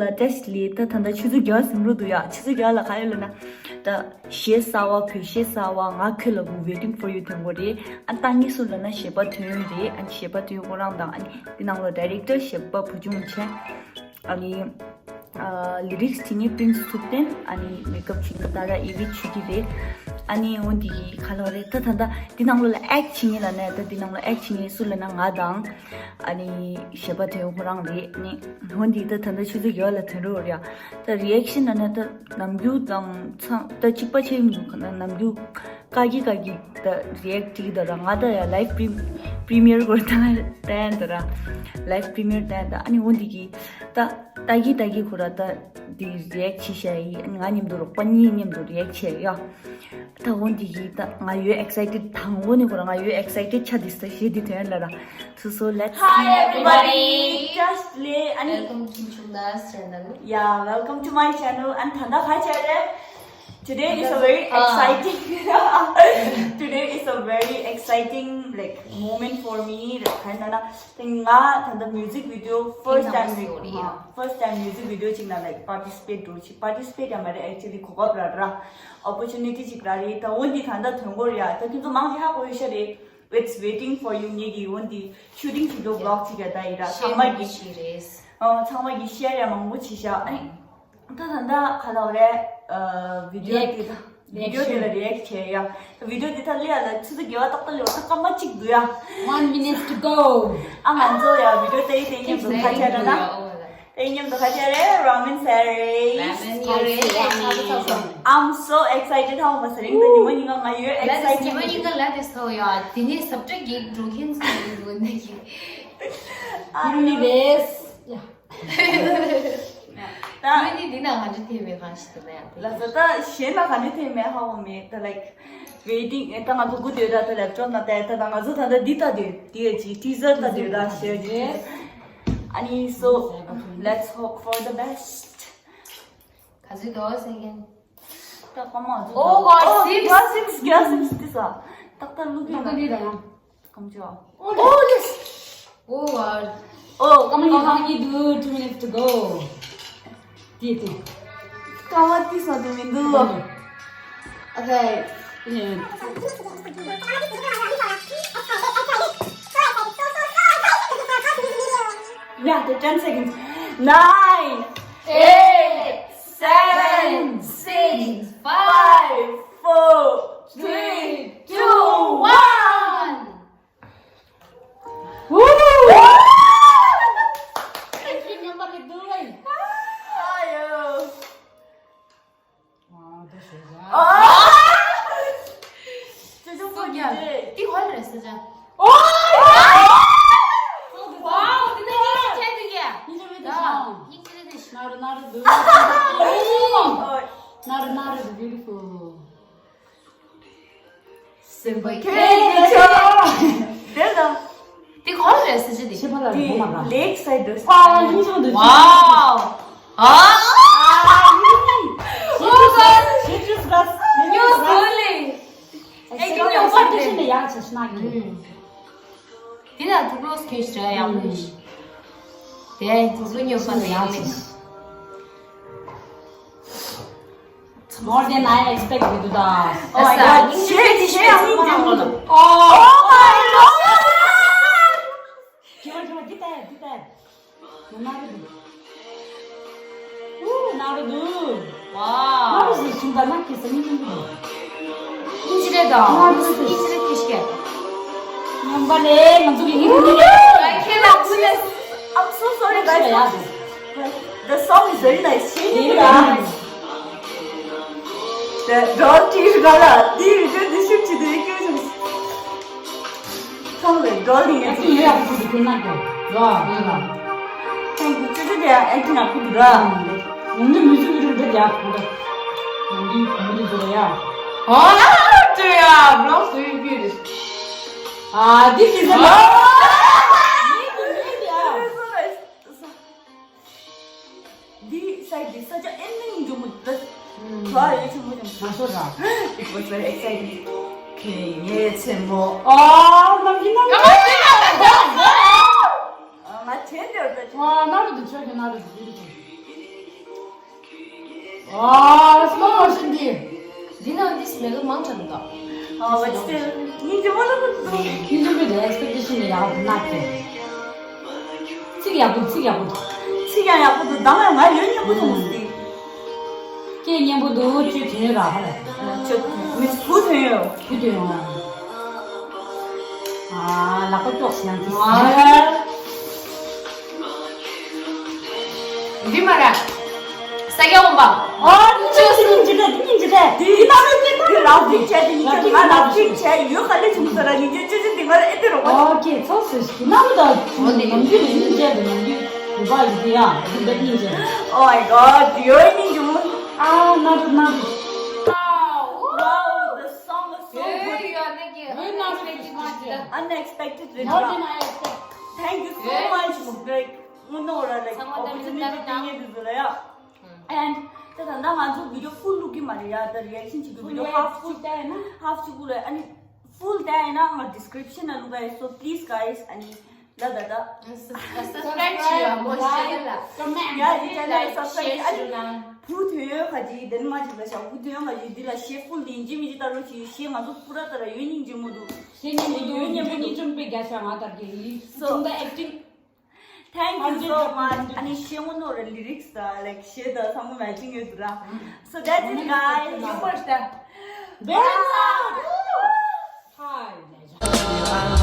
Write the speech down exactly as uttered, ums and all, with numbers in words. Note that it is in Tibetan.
བཀྲ་ཤིས་བདེ་ལེགས། ད་ད་ལྟ་ཆུ་ཚོད་བརྒྱད་ཟིན་འགྲོ་འདུག་ཡ། ཆུ་ཚོད་བརྒྱད་ལ་ག་ཡོད་ལབ་ན། ད་གཞས་གསར་བ་བོད་གཞས་གསར་བ་ང་ཁྱོད་ལ་སྒུག waiting for you ཐོན་གོ་རེད། ཨ་ད་ངས་སུ་ལབ་ན་གཞས་པ་ཐོན་རེད། ཨ་གཞས་པ་ཐོན་ཁོ་རང་དང་ཨ་ནི་འདི་ནང་ལ་director གཞས་པ་བུ་ཆུང་ཆེན། ཨ་ནི་ཨ་lyrics བྲིས་མཁན་Prince ཐུབ་བསྟན། ཨ་ནི་makeup བྱེད་མཁན་ཏཱ་ར་ཨེ་བི་ཆོས་སྐྱིད་རེད། ཨ་ནི་འོ་འདི་གི་ག་ལབ་རེད། ད་ད་ད་འདི་ནང་ལོགས་ལ་act བྱེད་མཁན་ལབ་ན། ད་འདི་ནང་ལ་act བྱེད་མཁན་སུ་ལབ་ན་ང་དང་། ཨ་ནི་གཞས་པ་དེ་ཁོ་རང་རེད། ཨ་ནི་འོ་འདི་ད་ད་ད་ཆུ་ཚོད་བརྒྱད་ལ་ཐོན་འགྲོ་རེད་ཡ། ད་reaction ལབ་ན་ད་ནམ་རྒྱུན་དང་ཚང་ད་གཅིག་པ་ཆགས་ཡོང་གི་འདུག་ནམ་རྒྱུན་དཀའ་གི་དཀའ་གི་ད་react བྱེད་ཀྱི་འདུག་ར། ང་ད་ཡ་live pre- premiere སྐོར་ད་ལྟ་ཡ་འདུག་ར། live premiere ད་ལྟ་ཨ་ནི་འོ་འདི་གི་ད་ད་གི་ད་གི་ཁོ་ར་ད་འདི་react བྱེད་ཤ་ཡི། ཨ་ནི་ང་མཉམ་དུ་རོགས་པ་གཉིས་མཉམ་དུ་react བྱེད་ཡ། ད་འོ་འདི་གི་ད་ང་ཡོད་excited དང་པོ་ནས་ཁོ་ར་ང་ཡོད་excited ཆགས་འདི་ས་གཞས་འདི་ཐོན་ལ་ར། So so let's Hi everybody. Just play. ཨ་ནི་Welcome to Chungda's channel. Yeah, welcome to my channel. And ད་ལྟ་ག་བྱས་རེད། Today is a very exciting today is a very exciting like moment for me. Like ག་ཡིན་ན་ད་ང་ད་ལྟ་music video first time ཡིན་ན་ང་sorry ཡ། First time music video ཅིག་ན་like participate འགྲོ་ཅིག participate ཡང་མ་རེད། Actually གོ་སྐབས་ར་ར་opportunity ཅིག་ར་རེད། ད་འོ་འདི་ད་ལྟ་ཐོན་གོ་རེད་ཡ། ད་ཁྱོད་ཚོ་མང་ཆེ་ཧ་གོ་ཡོད་ཤ་རེད། It's waiting for you ངེད་ཀྱི་འོ་འདི་shooting བྱེད་འགྲོ་vlog ཅིག་ཡ་ད་ཡིན་ར། ཚང་མ་གི་ཤེས་རེད། ཨ་ཚང་མ་གི་share ཡ་མང་པོ་བྱེད་ཤ། ཨ་ནི་ད་ད་ད་ག་ལབ་རེད། ཨ་video དེ་ད་video དེ་ལ་react བྱེད་ཡ། video དེ་ད་ལས་ཡ་ལ་ཆུ་ཚོད་བརྒྱད་པ་ཏག་ཏག་ལས་ད་སྐར་མ་གཅིག་འདུག་ཡ། One minute to go. ཨ་ང་ཚོ་ཡ་video དེ་དེ་མཉམ་དུ་ཁ་ཆད་ད་ན། དེ་མཉམ་དུ་ཁ་ཆད་རེད། Ramen series. Ramen series. I'm so excited. ཧ་མ་སེ་རིང་དུ་ཉི་མ་ཉིན་གང་ང་ཡོད་excited. ཉི་མ་ཉིན་གང་ལ་དེ་སོ་ཡ། དེ་ནས་subscribe གི་འགྲོ་མཁན་ཚོ་ཡིན་འདུག་ནི་གི། ཨ་ནི་རེད། ད་ཡོད་ནི་འདི་ན་ག་འདྲ་ཐེབས་མེད་གང་ཞིག་ཏུ་མེད་ཡ། ལ་ས་ད་གཞན་ལ་ག་འདྲ་ཐེབས་མེད་ཧ་གོ་མེད། ད་like waiting ད་ང་ཚོ་སྒུག་སྡོད་ད་ད་laptop ན་ད་ད་ང་ཚོ་ད་ད་འདི་ལྟ་སྡོད་འདི་ཡ་ཅི་teaser ལྟ་སྡོད་ད་ཞེས་ཅི། ཨ་ནི་so let's hope for the best. ག་ཚོད་འདུག་second? ད་ཁོ་མ་ཚོ། Oh God, six. Oh God, six. Yeah, six this one. ཏག་ཏག་ལུག་ཡོད་ན། ཀམ་ཅོ། Oh yes. Oh God. Oh, come on, come on, you do two minutes to go. དེ་དེ། ཀ་བ་དེ་ས་དེ་མི་འདུག Okay. Yeah, the ten seconds. Nine, eight, seven, six, five, four, three, two, one. Woo! Entry number is Dubai. Ayo. ཅོ་ཅོ་ཀོ་ཉེ་རེད། ཏི་ཧོལ་རེད་ཟེར་ཅང་། ཨོ། ཝའོ། ཏི་ནི་ཡིན་ཅེ་ཏི་གེ། ཡིན་ཅེ་མི་ཏི་ཤང་། ཡིན་ཅེ་ཏི་ཤང་། ནར་ནར་དུ། ནར་ནར་དུ་beautiful. སེམས་པ་ཁྱེད་ཀྱི་ཆོག་དེ་ལ། དེ་ག་རེ་རེད་ཟེར་གྱི་འདུག་ཕྱི་པ་ལ་རེད་མ་ར། Lake side dress. ཨ་ཡིན་ཆོག་འདུག་ཝའོ། ཨ། ཨ་ཡིན། ཤི་ཏུ་སི་ཤི་ཏུ་སི་ཉོ་སོ་ལེ། ཨེ་ཀི་ཉོ་པ་དེ་ཤི་ནས་ཡག་ཆ་ཤི་ན་གི། དེ་ན་དུག་ལོག་སྐྱོན་ཤི་ར་ཡག་པོ་ཡིན། དེ་དུག་ལོག་ཉོ་པ་ལ་ཡག་ལེ། More than I expect, Viduda. Oh my God. Shit, shit, shit. Oh my God. Give it, give it, get that, get that. Another. Ooh, another. Wow. What is this? Shimba na kisa ni ni. Injire da. Injire kishke. Number le, manzu ki ni. I cannot do this. I'm so sorry, guys. The song is very nice. Change it up. The doll teacher gala. Di video di shoot chi de kyo jum. Come le doll ni. Acting ya ku di na ko. Wa, wa. Thank you. Chi de acting a ku ra. Ni music video de ya ku. Ni music video ya. Oh, to ya. Vlog so you good. Ah, this is a འདི་སའི་འདི་ས་ཆ་ཨེ་མིན་འཇོག་མི་འདུག་ད། ཁ་ཡོད་ཆུང་མོ་ཆུང་མ་སོ་ར། It was very exciting. ཁེ་ངའི་ཆེན་མོ། ཨ་ནམ་གྱི་ནམ་གྱི། ང་ཆེན་འདིར་ད་ཆུང་། ཨ་ན་རུ་འདུག་ཆོག་གི་ན་རུ་འདུག་beautiful. ཨ་སློ་མོ་ཤན་འདི། འདི་ནང་འདི་སི་མེ་གི་མང་དྲགས་འདུག་ཨ་བ་ཅི་སྙིང་རྗེ་མོ་ལ་མོ་འདུག་སྙིང་རྗེ་མོ་འདུག་ཨེག་སི་པེག་ཊེ་ཤན་ཡག་པོ་ནག་གི། ཚིག་ཡག་པོ་འདུག་ཚིག་ཡག་པོ་འདུག་ཚིག་ཡང་ཡག་པོ་འདུག་མདང་ཡང་ང་ཡོད་སྙན་པོ་མཐོང་སྟེ། སྐད་སྙན་པོ་འདུག་ཅོ་དོན་ར་ཧ་ལ། ཅོ་མི་བུ་དོན་ཡོད། བུ་དོན་ཡོད། ཨ་ལག་པ་ཀྱོག་ཤི་ཡང་ཅི། འདི་མ་ར། ས་ཡ་འོང་པ། ཨོ་ཅོ་སི་ཉིན་ཅི་རེད་ཉིན་ཅི་རེད། འདི་ན་རེ་ཉིན་ད་རེ་ལག་ཅིག་བྱས་ཏེ་ཉིན་ཅི་ང་ལག་ཅིག་བྱས་ཡོད་ག་ལེ་བྱུང་ས་ར་ཉིན་ཅི་ཅི་ཅི་འདི་ང་ཨེ་དེ་རོ། ཨོ་ཁེ་ཚོ་སི་ཤི་ན་མི་ད་ཆུ་ནི་ནམ་རྒྱུན་ཉིན་ཅི་འདི་ནམ་རྒྱུན་རུ་པ་ཡི་དེ་ཡ་འདི་འདི་ཉིན་ཅི། Oh my god, you are ཉིན་ཅི་མོ། ཨ་ན་རུ་ན་རུ། Wow, the song is so good. Unexpected. Thank you so much. Like, you know, like, opportunity being in this, yeah. And ད་ད་ང་ཚོ་video full ལུག་གི་མ་རེད་ཡ། ད་reaction བྱེད་དུས་video half གཅིག་half གཅིག་ལུག་ཨ་ནི་full ལྟ་ཡིན་ན་ང་description ལ་ལུག་ཡ། So please guys, ཨ་ནི་ད་ད་ད་subscribe བྱེད་ཡ་མོ་ཤེར་ལ་comment ཡ་ཡི་channel subscribe ཨ་ནི་བུ་དོན་ཡོད་ག་ཅི་དེ་ནི་མ་ཅིག་ལ་ཤ་བུ་དོན་ཡོད་ག་ཅི་འདི་ལ་ཤེར་full ཡིན་གཅིག་མིན་གཅིག་ལྟ་རོགས་བྱེད། ཤེར་ང་ཚོ་ཕུ་ར་ད་ར་ཡོད་སྙིང་རྗེ་མོ་འདུག་ཤེར་སྙིང་རྗེ་འདུག་ཡོད་སྙིང་རྗེ་མོ་འདུག་ཅུང་པེ་རྒྱ་ཤ་ང་ལྟར་གྱི་ཡིན། So the acting Thank you so much. ཨ་ནི་ཤེར་ངོ་ནོ་ར་lyrics ད་like ཤེར་ད་ཚང་མ་matching ཡོད་འདུག་ར། So that's it guys. Super star. Very nice. Hi.